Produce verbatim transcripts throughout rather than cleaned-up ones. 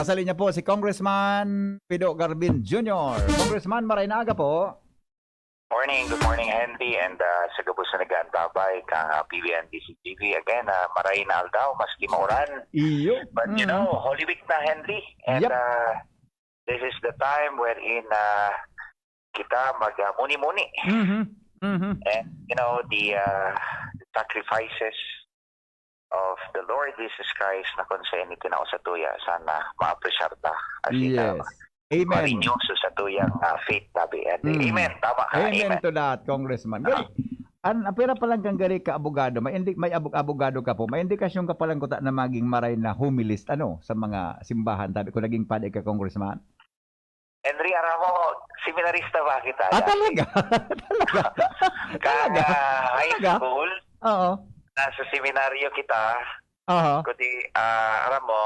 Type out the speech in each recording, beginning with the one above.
Nasa linya po si Congressman Pido Garbin Junior. Congressman, maray na aga po. Morning, good morning, Henry, and uh, sa gabos na nag-aantay kang uh, P B N D C T V. Again, uh, maray na aldaw, maski mauran. Iyo. But you Mm. know, Holy Week na, Henry. And Yep. uh, this is the time wherein uh, kita mag-muni-muni. Mhm. Mhm. And you know, the uh, sacrifices of the Lord Jesus Christ na kung saan itinao sa tuya, sana ma-appreciate ta. As in, uh, Yes. Amen. ma-renew sa tuyang uh, faith, sabi. And Mm. amen, tama ka. Amen Amen. to that, Congressman. Gari, an apira pa lang kang gari ka abogado, may indi, may abog- abogado ka po, may indikasyon ka pa lang kuta na maging maray na homilist ano sa mga simbahan, sabi ko naging padi ka, Congressman. Henry, aram mo, seminarista ba kita? Ah, dati? Talaga? Talaga? Kaya Talaga? high Talaga? school, Oo. nasa seminaryo kita, Aha. kundi, ah, aram mo,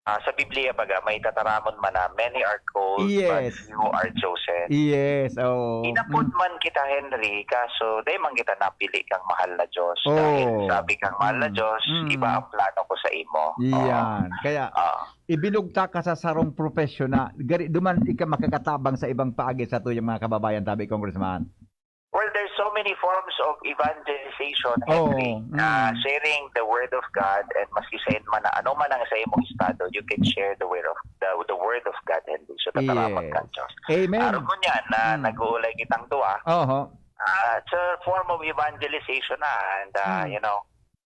ah, sa Biblia baga, may tataramon man na, "Many are called, Yes. but few are chosen." Yes, oo. Inapod Mm. man kita, Henry, kaso dahil man kita napili kang mahal na Diyos. Oh. Dahil sabi kang mahal na Mm. Diyos, Mm. iba ang plano ko sa imo. Oo. Yan. Kaya, Ah. ibinugtak ka sa sarong propesyon na gari, duman ika makakatabang sa ibang paagi sa tuyang mga kababayan, tabi, Congressman. Well, there's so many forms of evangelization, Oo, Henry. Ah, mm. Sharing the word of God, and maski sa man na ano man ang sa imong estado, you can share the word of the, the word of God, Henry. So, tataraman Yes. ka, Diyos. Amen. Araw ko niyan na Mm. nag-uulay kitang duwa. Oho. Ah, it's a form of evangelization na, and uh, Mm. you know,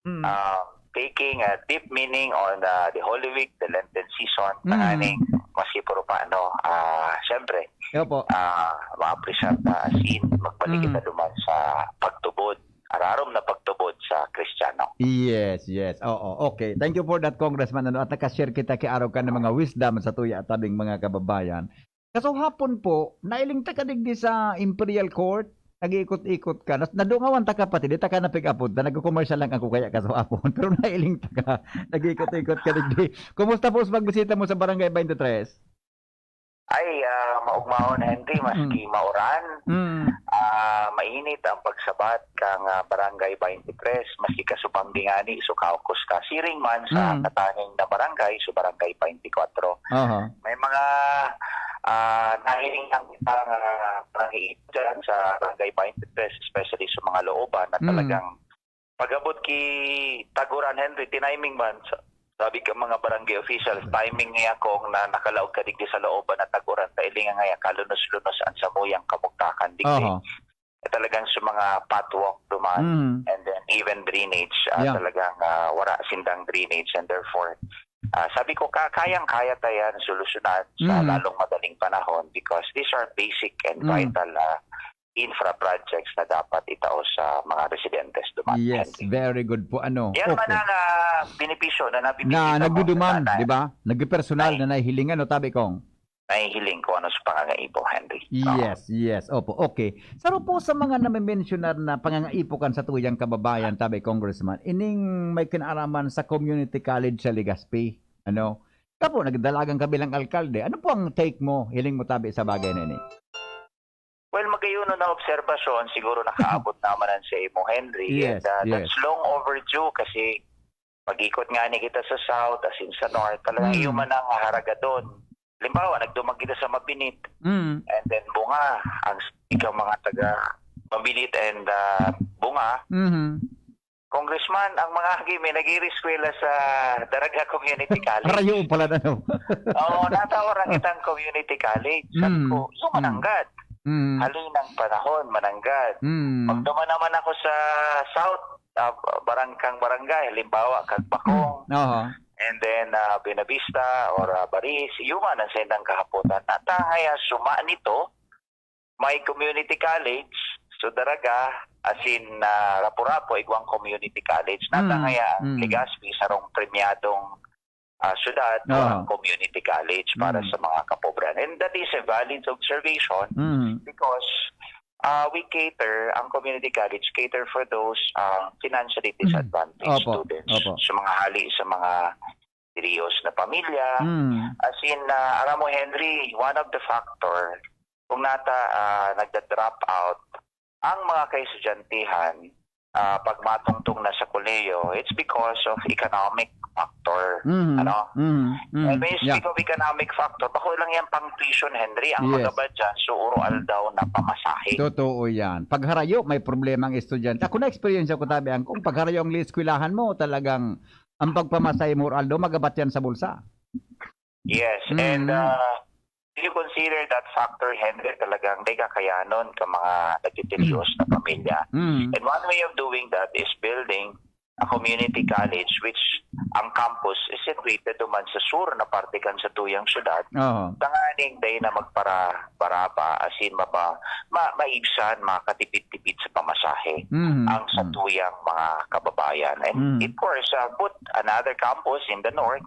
Mm. uh, taking a deep meaning on the, the Holy Week, the Lenten season, Mm. tanganing maski puro pa, ano, ah, siyempre, Opo. ah, ma-appreciate na as in, magbalik Mm. kita duman sa pagtubod, ararom na pagtubod sa Kristiyano. Yes, yes. Oo, okay. Thank you for that, Congressman. Ano, at nakashare kita kay Araw ka ng mga wisdom sa tuya at tabing mga kababayan. Kaso hapon po, nailing ta ka digdi sa Imperial Court, nag-iikot-ikot ka. Nas- nadungawan ta ka pati, di ta ka napig-apod ta. Nagko-commercial lang ako kaya kaso hapon. Pero nailing ta ka, nag-iikot-ikot ka digdi. Kumusta po sa pagbisita mo sa Barangay twenty-three? Ay, ah, maugmaon, Henry, maski Mm. mauran, Mm. ah, mainit ang pagsabat kang ah, Barangay twenty-three, maski kasubang dingani, so kaukos ka. Siring man sa Mm. katanging na barangay, so Barangay twenty-four. Aha. May mga ah, nahiling lang kita nga pangiit dyan sa Barangay twenty-three, especially sa mga looban na Mm. talagang pag-abot ki Taguran, Henry, tiniming man. Sa, sabi ka mga barangay officials, timing niya kung na nakalaog ka digdi sa looban na Taguran, kailingan nga yan, kalunos-lunos ang samuyang kamugtakan digdi. Aha. Eh, talagang sa mga pathwalk duman, Mm. and then even drainage, ah, Yeah. talagang ah, wala sindang drainage, and therefore, ah, sabi ko, ka kayang-kaya ta yan solusyonan sa Mm. lalong madaling panahon because these are basic and Mm. vital ah, infra projects na dapat itao sa mga residentes duman. Yes, Henry. Very good po. Ano? Yan man Okay. ang ah, benepisyo na nabibigay Na sa nagduduman, mga di ba? Nagpersonal Ay. na nahihilingan, no, tabi kong. Nahihiling ko ano sa pangangaipo, Henry. Oo. Yes, yes. Opo, okay. Saro po sa mga namimensionar na pangangaipo kan sa tuyang kababayan, tabi, Congressman, ining may kinaraman sa community college sa Legazpi. Ano? Kapo, nagdalagan ka bilang alkalde. Ano po ang take mo, hiling mo, tabi, sa bagay na ini? Well, magayon na obserbasyon, siguro nakaabot naman ang sa imo, Henry. Yes, And uh, yes. That's long overdue kasi mag-ikot nga ni kita sa South, as in sa North, talagang Mm. iyo man ang haragadon. Halimbawa, nagdumag kita sa Mabinit, Mm. and then bunga, ang ikaw mga taga Mabinit and uh, bunga, Mhm. Congressman, ang mga agi may nag-iiriskwela sa Daraga Community College. Rayo pala na, no? Oo, natawag ang itang community college. Sabi Mm. ko, yung Mm. mananggad. Mm. Haloy ng panahon, mananggad. Mm. Pag duman naman ako sa South, ah, barangkang barangay, halimbawa, Kalbakong, Oho. and then uh, Buenavista or uh, Baris, yung man ang sendang kahapotan. At uh, ngaya, suma nito, may community college, so Daraga, as in uh, Rapu-Rapu, igwang community college. Nata Mm, ngaya, ang mm. Legazpi, sarong premyadong uh, syudad, Aha. ang community college para Mm. sa mga kapobrehan. And that is a valid observation Mm. because uh, we cater, ang community college cater for those uh, financially Mm. disadvantaged Opo, students. opo. Sa mga hali sa mga diriyos na pamilya. Mm. As in, uh, alam mo, Henry, one of the factor, kung nata uh, nagda-drop out, ang mga kaestudyantehon, ah, pag matungtong na sa kolehiyo, it's because of economic factor. Mhm. Ano? Mhm. Mhm. And when you Yeah. speak of economic factor, bako lang yan pang tuition, Henry. Ang Yes. magabad dyan, suuro aldaw na pamasahe. Totoo yan. Pagharayo, may problema ang estudyante. Ako na-experience ko, tabi, ang kung pagharayo ang eskwelahan mo, talagang ang pagpamasahe mo, aldaw, magabat yan sa bulsa. Yes, Mm. and uh, if you consider that factor, Henry, talagang may kakayanon ka mga nagtitirios na pamilya. Mm. And one way of doing that is building a community college which ang campus is situated duman sa sur na parte kan satuyang syudad. Oo. Tanganing dai na magpara-baraba, as in, mapa, ma, maibsan, makatipid-tipid sa pamasahe Mhm. ang satuyang mga kababayan. And Mm. of course, uh, put another campus in the north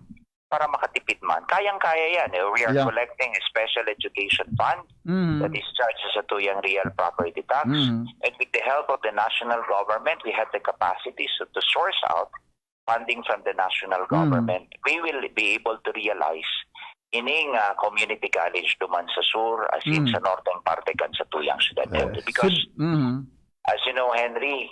para makatipid man. Kayang-kaya yan. Eh. We are Yeah. collecting a special education fund Mhm. that is charged sa satuyang real property tax. Mhm. And with the help of the national government, we have the capacities to, to source out funding from the national Mm. government. We will be able to realize ining ah, community college duman sa sur, as in Mm. sa northern parte kan satuyang syudad. Eh, Because, sud- mhm. as you know, Henry,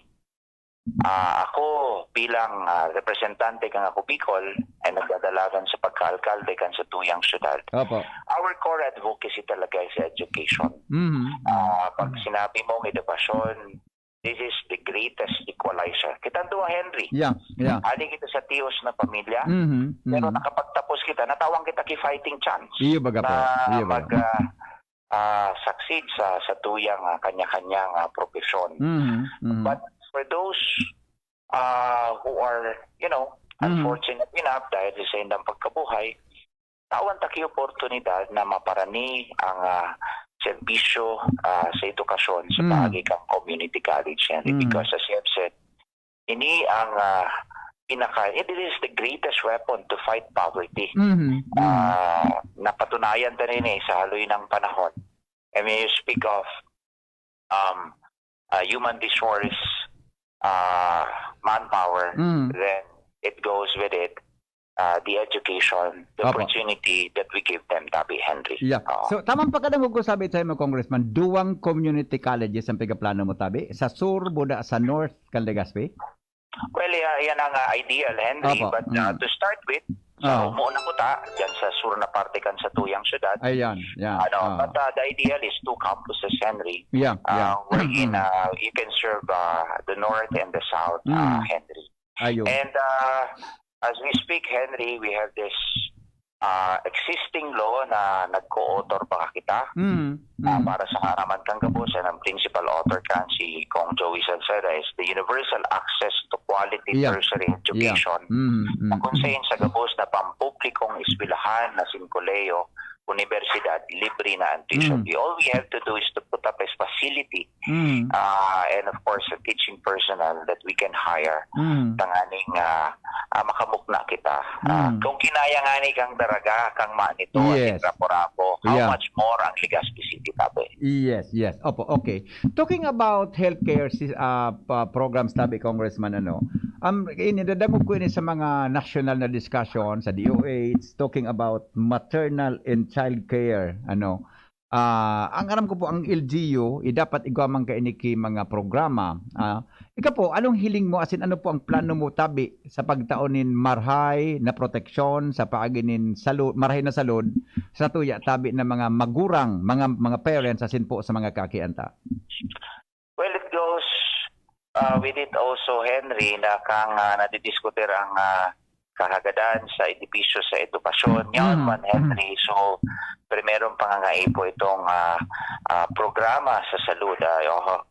ah, ako bilang ah, representante kan Ako Bicol ay nagdadalagan sa pagkaalkalde kan satuyang syudad. Opo. Our core advocacy talaga is education. Mhm. Ah, pag sinabi mong edukasyon, this is the greatest equalizer. Kitang duwa, Henry. Yeah, yeah. Hali kita sa tios na pamilya, Mhm. pero Mhm. nakapagtapos kita, natawan kita ki fighting chance Iyo baga po. na Iyo mag baga. ah, ah, succeed sa sa tuyang ah, kanya-kanyang ah, profesyon. Mhm. Mhm. But for those uh, who are, you know, Mhm. unfortunate enough dahil sa saindang pagkabuhay, tawan ta ki oportunidad na maparani ang ah, serbisyo ah, sa edukasyon sa Mhm. paagi kan community college, Henry, Mhm. because as you have said, ini ang ah, pinaka, it is the greatest weapon to fight poverty. Mhm. Mhm. Ah, napatunayan ta rin eh, sa haloy ng panahon. And when you speak of um, uh, human resource, uh, manpower, Mm. then it goes with it uh, the education, the Opo. opportunity that we give them, Tabi Henry. Yeah. Oo. So, tamang pagkadangog ko sabi sa'yo mo, Congressman, duwang community colleges ang pigaplano mo, tabi? Sa sur, buda sa north, kan Legazpi? Well, yeah, yan ang uh, ideal, Henry. Opo. But uh, Mm. to start with, sa Oo. muna ko ta, dyan sa sur na parte kan satuyang syudad. Ayan, yan. Ano, Oo. but uh, the ideal is two campuses, Henry. Yeah, yeah. Uh, wherein Mm. uh, you can serve uh, the north and the south, uh, Mm. Henry. Ayun. And uh, as we speak, Henry, we have this uh, existing law na nagko-author pa kita Mm, uh, mm. para sa kaaraman kan gabos, and ang principal author kan si Cong Joey Salceda is the universal access to quality Yeah. tertiary education. Mm, mm, Na kung mm. saan sa gabos na pampublikong eskwelahan na sin kolehiyo, universidad, libre na ang tuition Mm. fee. All we have to do is to put up a facility Mm, uh, and of course a teaching personnel that we can hire mm. tanganing uh, uh, makamukna kita. Uh, Mm. Kung kinaya nga ni kang Daraga, kang Manito, Yes. at Rapo-Rapo, how Yeah. much more ang Legazpi City, tabi? Yes, yes. Opo, okay. Talking about healthcare si- ah, pa- programs, tabi, Congressman, ano, um, inidadangog ko ini sa mga national na discussion sa D O H, talking about maternal and child care, ano. Ah, ang aram ko po, ang L G U, eh, dapat igwa man kaini ki mga programa. Ah, ika po, anong hiling mo, asin ano po ang plano mo, tabi, sa pagtao nin marhay na proteksyon sa paagi nin salud, marhay na salud sa tuya, tabi, ng mga magurang, mga mga parents, asin po sa mga kaakian ta? Well, it goes uh, with it also, Henry, na kang uh, nadidiskutir ang uh, kahagadan sa edipisyo sa edukasyon. Yan Mhm. man, Henry. So, primerong pangangaipo itong uh, uh, programa sa salud uh,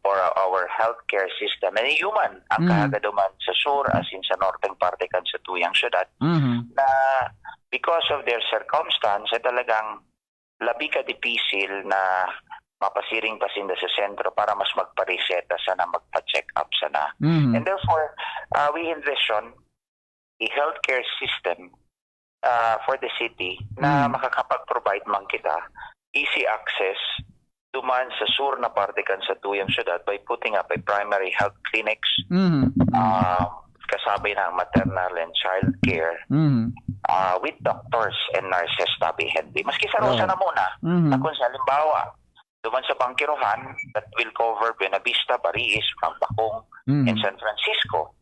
or our healthcare system. And human ang Mhm. kahagaduman sa sur, asin sa norteng parte kan satuyang syudad, Mhm. na because of their circumstance, ay talagang labi ka dipisil na mapasiring pa sinda sa sentro para mas magpareseta sana, magpa-check up sana. Mhm. And therefore, uh, we envision a healthcare system uh, for the city na Mm. makakapag-provide man kita easy access duman sa sur na parte kan satuyang syudad by putting up a primary health clinics, Mhm. uh, kasabay na ang maternal and child care Mhm. uh, with doctors and nurses, tabi, Henry. Maski sa Oo. Rosa na muna, Mhm. na kung sa halimbawa, Duman sa Bangkirohan, that will cover Buenavista, Bariis, Kambakong, Mm. and San Francisco.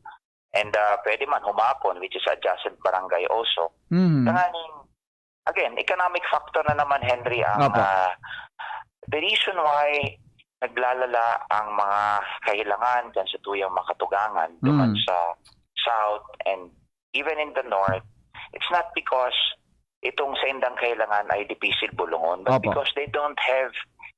And uh, pwede man Humapon, which is adjacent barangay also. Mm. Tanganing, again, economic factor na naman, Henry, ang Opo. ah, the reason why naglalala ang mga kahilangan dyan sa tuyang makatugangan duman Mm. sa south and even in the north, it's not because itong saindang kahilangan ay dipisil bulungon, but Opo. because they don't have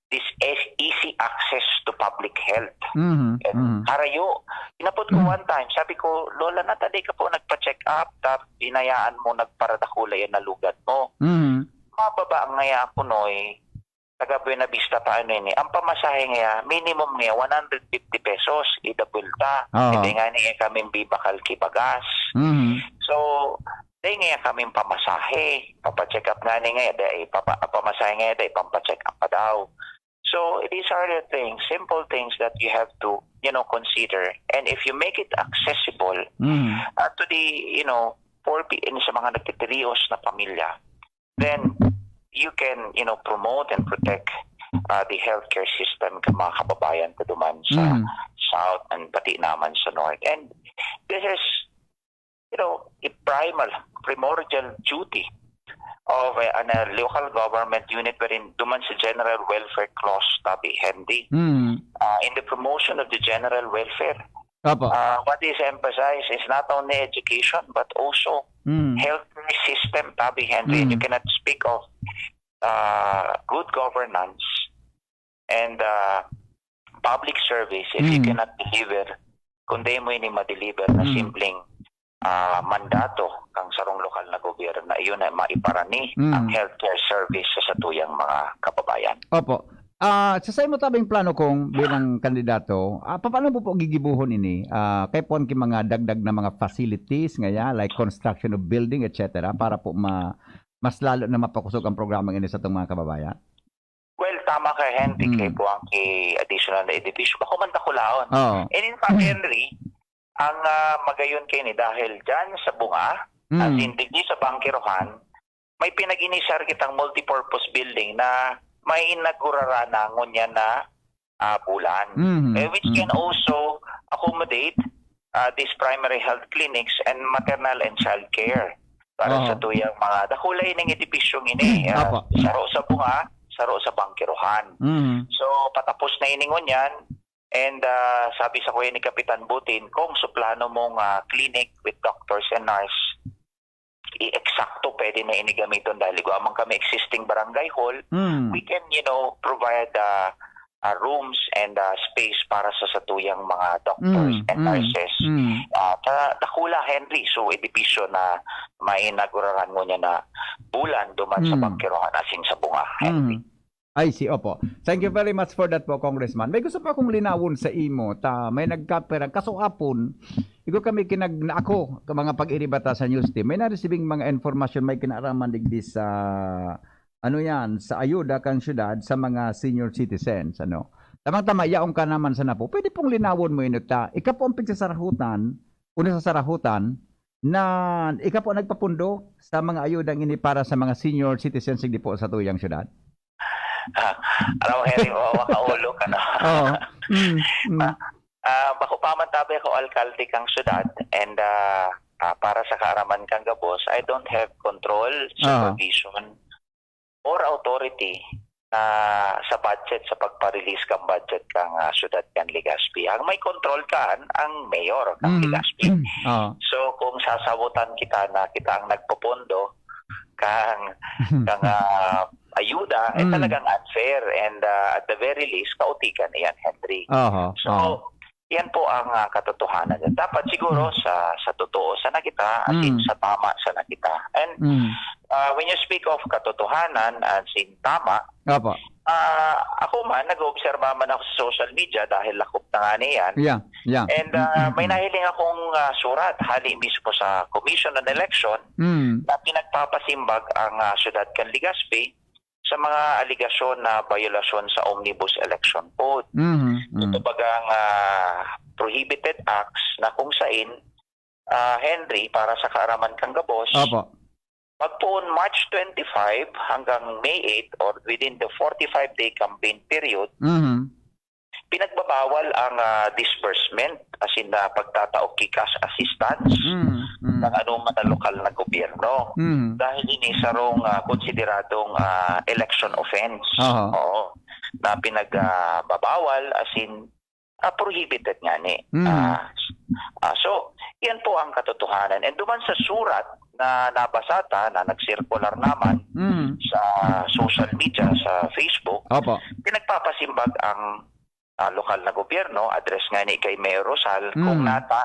this e- easy access to public health. Mhm, And mhm. harayo, inapod ko one time, sabi ko, "Lola, natadi ka po nagpa-check up, tap, hinayaan mo nagparadakula yan na lugad mo." Mhm. Mababa ngaya ako, Noy, taga Buenavista pa ano ini. Ang pamasahe ngaya, minimum ngaya, one hundred fifty pesos, ida bulta. Oo. Hindi nga niya kami bibakal kibagas. Mhm. So, dahil ngaya kami pamasahe, papacheck up nga ni ngaya, dahil papa, pamasahe ngaya, dahil pampacheck up pa daw. So, these are the things, simple things that you have to, you know, consider. And if you make it accessible Mhm. uh, to the, you know, poor people, sa mga nagtitirios na pamilya, then you can, you know, promote and protect uh, the healthcare system ka mga kababayan ta duman sa Mhm. south and pati naman sa north. And this is, you know, a primal, primordial duty of a, an, a local government unit wherein duman sa general welfare clause, tabi, Henry, Mhm. uh, in the promotion of the general welfare. Opo. Uh, what is emphasized is not only education but also Mhm. healthcare system, tabi, Henry. And you Mm. cannot speak of uh, good governance and uh, public service if you Mm. cannot deliver, kung di mo ini ma-deliver na Mm. simpleng uh, mandato kang sarong lokal na gobyerno na iyon ay maiparani Mm. ang healthcare service sa satuyang mga kababayan. Opo. Ah, sa saimo tabing plano kung bilang kandidato, ah, paano po po gigibuhon ini? Ah, kay po ang mga dagdag na mga facilities ngaya, like construction of building, et cetera, para po ma mas lalo na mapakusog ang programang ini sa atong mga kababayan? Well, tama ka, Henry, Mm. kay po ang ki additional na edificio. Bako man takulaon. Oo. And in fact, Henry, ang ah, magayon kay ni dahil dyan sa bunga, Mm. as in, digdi sa Bangkirohan, may pinag-inisar kitang multipurpose building na may inaugurara na ngunyan na ah, bulan. Mhm. Eh, which Mhm. can also accommodate ah, these primary health clinics and maternal and child care para Oo. sa tuyang mga dakula ining edipisyong ini. Ah, Apo. saro sa bunga, saro sa Bangkirohan. Mhm. So, patapos na ini ngunyan. And ah, sabi sa kuya ni Kapitan Butin, kung sa plano mong ah, clinic with doctors and nurse, i-eksakto pwede na ini gamiton dahil igwa man kami existing barangay hall, Mm. we can, you know, provide uh, uh, rooms and uh, space para sa satuyang mga doctors Mm, and mm, nurses. mm. Uh, ta, dakula, Henry, so edipisyo na mainaguraran ngunyan na bulan duman sa Mm. Bangkirohan asin sa bunga, Henry. Mm. I see, opo. Thank you very much for that po, Congressman. May gusto pa akong linawon sa imo. Ta, may nagkaperang kasuapon. Igo kami kinag na ako, ka mga pag-iribata sa news team. May naresibing mga informasyon, may kinaaraman digdi sa, ano yan, sa ayuda kang syudad sa mga senior citizens. Ano? Tamang-tama, yaong ka naman sa napo. Pwede pong linawon mo ino ta. Ika po ang pigsasarahutan, una sa sarahutan, na ika po ang nagpapundo sa mga ayudang ini para sa mga senior citizens digdi po sa tuyang syudad? Ah, alam mo, Henry, mawawakaulo ka na. Oo. Mm, mm. Ah, bako pa man tabi ako alkalde kang syudad and ah, ah, para sa kaaraman kang gabos, I don't have control, Ah. supervision, or authority na sa budget, sa pagpa-release kang budget kang ah, syudad kan Legazpi. Ang may control kan ang mayor kang Mm. Legazpi. Oo. So kung sasabotan kita na kita ang nagpopondo kang kang ah, ayuda, eh Mm. talagang unfair and ah, at the very least kautikan iyan, Henry. Oho. So, Oho. yan po ang ah, katotohanan. Dapat siguro Mm. sa sa totoo sana kita, as in Mm. sa tama sana kita. And Mm. ah, when you speak of katotohanan, as in tama, Opo. ah, ako man, nag-oobserba man ako sa social media dahil lakop na nga niyan. Yeah, yeah. And ah, Mm, may mm. nahiling akong ah, surat hali mismo sa Commission on Election Mm. na pinagpapasimbag ang ah, syudad kan Legazpi sa mga aligasyon na bayolasyon sa Omnibus Election Code. Mhm, mm. Ito bagang ah, prohibited acts na kung sain, ah, Henry, para sa kaaraman kang gabos, Opo. Magpoon March twenty-five hanggang May eight or within the forty-five-day campaign period, Mhm. pinagbabawal ang, ah, disbursement, as in, ah, pagtatao ki cash assistance Mm, mm. ng anuman na lokal na gobyerno. Mm. Dahil ini sarong, ah, konsideradong, ah, election offense. Aha. Oo. Na pinag, ah, babawal, as in, ah, prohibited nga ni. Mm. Ah, s-, ah, so, yan po ang katotohanan. And duman sa surat na nabasa ta, na nagsirkular naman Mm. sa social media, sa Facebook, Opo. pinagpapasimbag ang, ah, lokal na gobyerno, address nga ni kay Mayor Rosal, kung Mm. nata,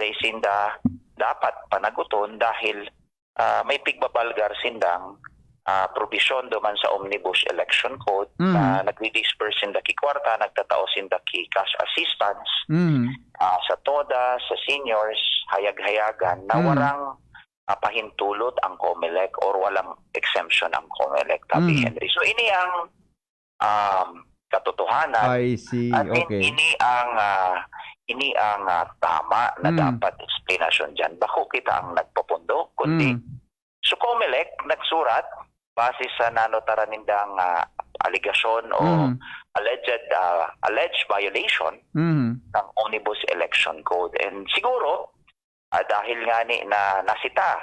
dai sinda dapat panaguton dahil, ah, may pigbabalgar sindang, ah, probisyon duman sa Omnibus Election Code Mm. na nagdi-disburse sinda ki kwarta, nagtatao sinda ki cash assistance, Mm. ah, sa toda, sa seniors, hayag-hayagan, na Mm. warang, ah, pahintulot ang Comelec or walang exemption ang Comelec, tabi, Mm. Henry. So, ini ang, um, katotohanan. I see. At in-, Okay. ini ang, ah, ini ang, ah, tama na Mm. dapat eksplanasyon diyan. Bako kita ang nagpapundo, kundi Mm. so Comelec nagsurat base sa nanotaran nindang, ah, alegasyon o Mm. alleged, ah, alleged violation Mm. ng Omnibus Election Code. And siguro, ah, dahil nga ni na nasita,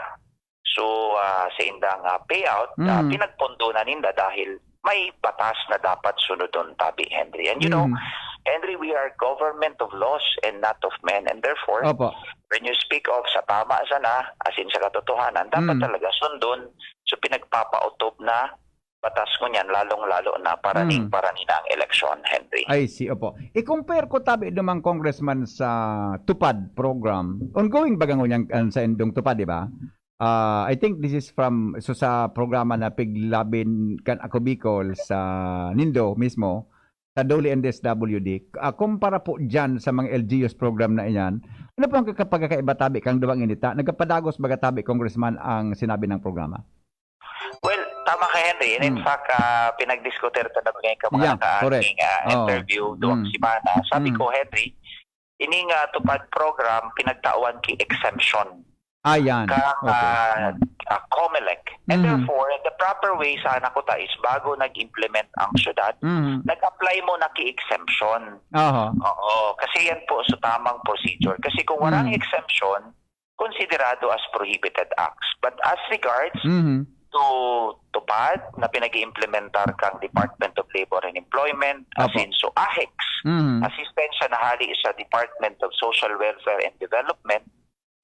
so, ah, sa indang, ah, payout, ah, Mm. pinagpondo na ninda dahil may batas na dapat sunodon, tabi, Henry. And you know, Mm. Henry, we are government of laws and not of men. And therefore, Opo. when you speak of sa tama sana, as in sa katotohanan, dapat Mm. talaga sundon. So, pinagpapautob na batas ngunyan, lalong-lalo na para ning, Mm. para ninang eleksyon, Henry. I see, opo. I-compare ko tabi dumang congressman sa TUPAD program. Ongoing baga ngunyan an sa indong TUPAD, di ba? Ah, I think this is from, so sa programa na piglabin kan Ako Bicol sa nindo mismo, sa DOLE and D S W D. Ah, kumpara po dyan sa mga L G Us program na iyan, ano po ang kakapagkakaiba tabi kang duwang inita? Nagkapadagos baga tabi, Congressman, ang sinabi ng programa? Well, tama ka, Henry. And in Mm. fact, ah, pinagdiskutir ta na ngayon ka mga Yeah, nakaaging, correct. ah, Oo. interview duwang Mm. simana. Sabi Mm. ko, Henry, ining, ah, TUPAD program, pinagtawan ki exemption. Ah, yan. Ka, Okay. ah, Mm. ah, Comelec. And Mhm. therefore, the proper way sana kuta is bago nag-implement ang syudad, Mhm. nag-apply mo na ki exemption. Aha. Oo, kasi yan po so tamang procedure. Kasi kung walang Mm. exemption, konsiderado as prohibited acts. But as regards Mhm. to TUPAD na pinag-iimplementar kang Department of Labor and Employment, as Apo. in so AHEX, Mhm. asistensya na hali sa Department of Social Welfare and Development,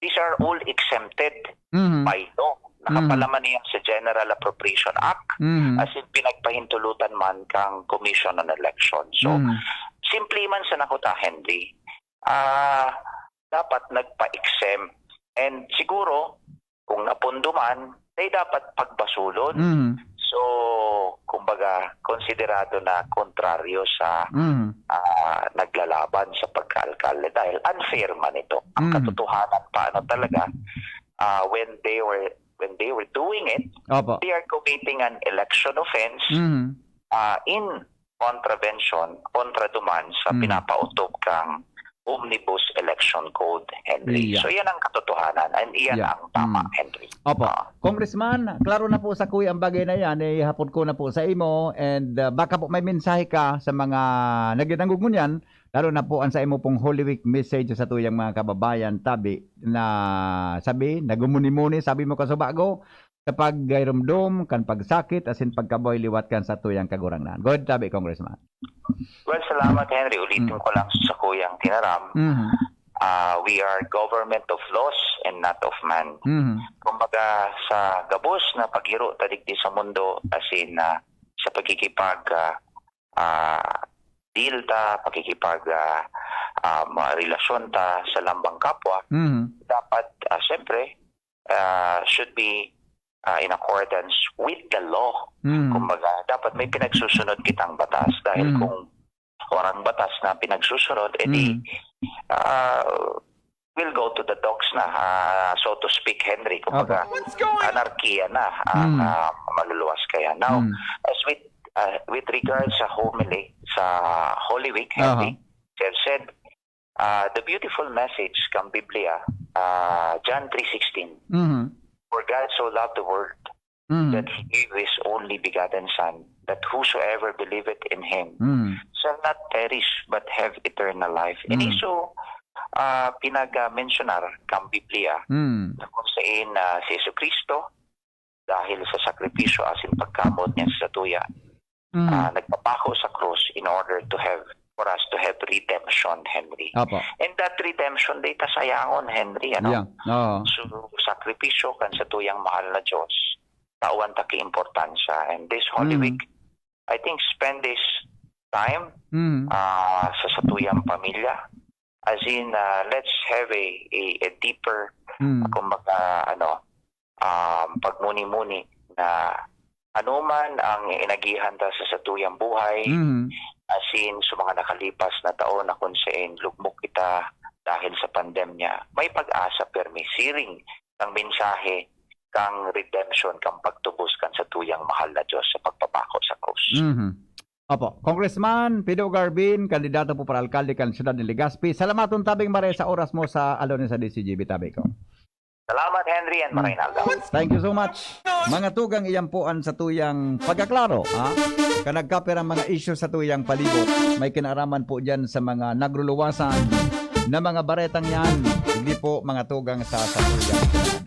these are all exempted Mhm. by law. Mhm. Nakapalaman niya sa General Appropriation Act, Mhm. as in pinagpahintulutan man kang Commission on Election. So, Mhm. simple man sa nakuta, Henry. Ah, dapat nagpa-exempt. And siguro, kung napondo man, ay dapat pagbasulon. Mhm. So, kumbaga, konsiderado na kontraryo sa, Mhm. ah, naglalaban sa pagkaalkalde dahil unfair man ito. Ang Mhm. katotohanan pa, ano talaga, ah, when they were, when they were doing it, Opo. they are committing an election offense, Mhm. ah, in contravention, kontra duman sa Mm. pinapautob kang Omnibus Election Code, Henry. Yeah. So, yan ang katotohanan and iyan Yeah. ang tama, Mm. Henry. Opo. Ah. Congressman, klaro na po sa kuya ang bagay na yan. Eh, hapon ko na po sa imo and, uh, baka po may mensahe ka sa mga nagdadangog ngunyan, lalo na po ang sa imo pong Holy Week message sa tuyang mga kababayan, tabi na sabi, nagumuni-muni, sabi mo kasubago, sa paggayromdom kan pagsakit asin pagkabuhay liwat kan satuyang Kagurangnan. Go ahead, tabi, Congressman. Well, salamat, Henry. Ulitin Mm. ko lang sa kuyang tinaram. Mhm. Ah, we are government of laws and not of man. Mhm. Kumbaga, sa gabos na paghiro ta digdi sa mundo, asin, ah, sa pagkikipag, ah, ah, deal ta, pagkikipag, ah, ah, mga relasyon ta sa lambang kapwa, Mhm. dapat, ah, siyempre, ah, should be, ah, in accordance with the law. Mhm. Kumbaga, dapat may pinagsusunod kitang batas dahil Mhm. kung warang batas na pinagsusunod, edi, Mhm. ah, will go to the dogs na, ah, so to speak, Henry. Kumbaga, Opo. What's going on? Anarkiya na ang, Mhm. ah, maluluwas kaya. Now, Mhm. as with, ah, with regards sa homily, sa Holy Week, Aha. Henry, they have said, ah, the beautiful message kang Biblia, ah, John three sixteen, Mhm. "For God so loved the world Mm. that he gave his only begotten Son, that whosoever believeth in him Mm. shall not perish but have eternal life. And Mm. so, ah, pinag-mensionar kang Biblia Mm. na kung saan na si Jesu Cristo, dahil sa sakripisyo asin pagkamot niya sa satuya, Mm. ah, nagpapako sa krus in order to have, for us to have redemption, Henry. Apo. And that redemption, di ta sayangon, Henry, ano? Yeah. Oo. So, sakripisyo kan satuyang mahal na Diyos, tawan ta ki importansya. And this Holy Mm. Week, I think, spend this time Mm. ah, sa satuyang pamilya. As in, ah, let's have a, a, a deeper, Mm. kumbaga, ano, um, pagmuni-muni na anuman ang inagihan ta sa satuyang buhay, Mm. as in, sa mga nakalipas na taon na kung saan lugmok kita dahil sa pandemya, may pag-asa permi, siring ang mensahe kang redemption, kang pagtubos kan satuyang mahal na Diyos sa pagpapako sa krus. Mhm. Opo. Congressman Pido Garbin, kandidato po para alkalde kan siyudad ni Legazpi. Salamaton tabing maray sa oras mo sa alon sa D C G B, tabi ko. Salamat, Henry, and maray na aldaw. Thank you so much. Mga tugang, iyan po ang satuyang pagkaklaro, ha? Kan nagkapirang mga isyu sa tuyang palibot, may kinaraman po dyan sa mga nagruluwasan na mga baretang yan. Hindi po mga tugang sa satuyang